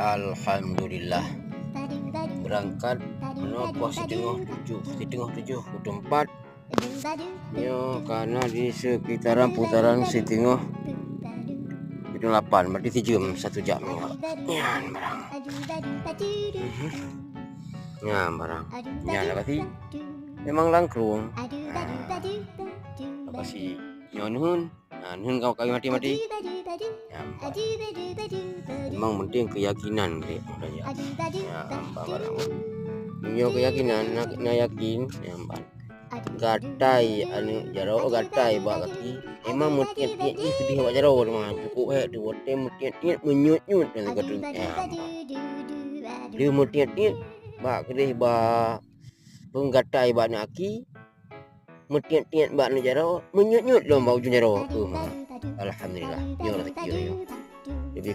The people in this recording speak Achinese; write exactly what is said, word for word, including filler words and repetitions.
Alhamdulillah. Beurangkat meunoe poh siteungoh tujoh, siteungoh tujoh pukul empat. Nyoe ka na di sekitaran putaran siteungoh pukul lapan, berarti sijeuem, satu jam nyoe. Nyan barang. Mhm. Nyan barang. Nyan lokasi. Memang langkrueng. Ah. Lokasi nyoe neuheun. Nah, neuheun ka kawin maté-maté. Nyan barang. Memang penting keyakinan, Dek. Nyan barang. Nyoe keyakinan, na, na yakin. Nyan barang. Gatai aneuk jaroe, gatai bak gaki. Memang meutiet-tiet jih keudeh bak jaroe teuma. Cukup hék tu, watèe meutiet-tiet, meunyuet-nyuet dan segala macam. Dia meutiet-tiet bak keudeh bak peunggatai bak aneuk gaki, meutiet-tiet bak aneuk jaroe, meunyuet-nyuet lom bak ujong jaroe. Uh, alhamdulillah. Nyoe rezeki nyoe. Jadi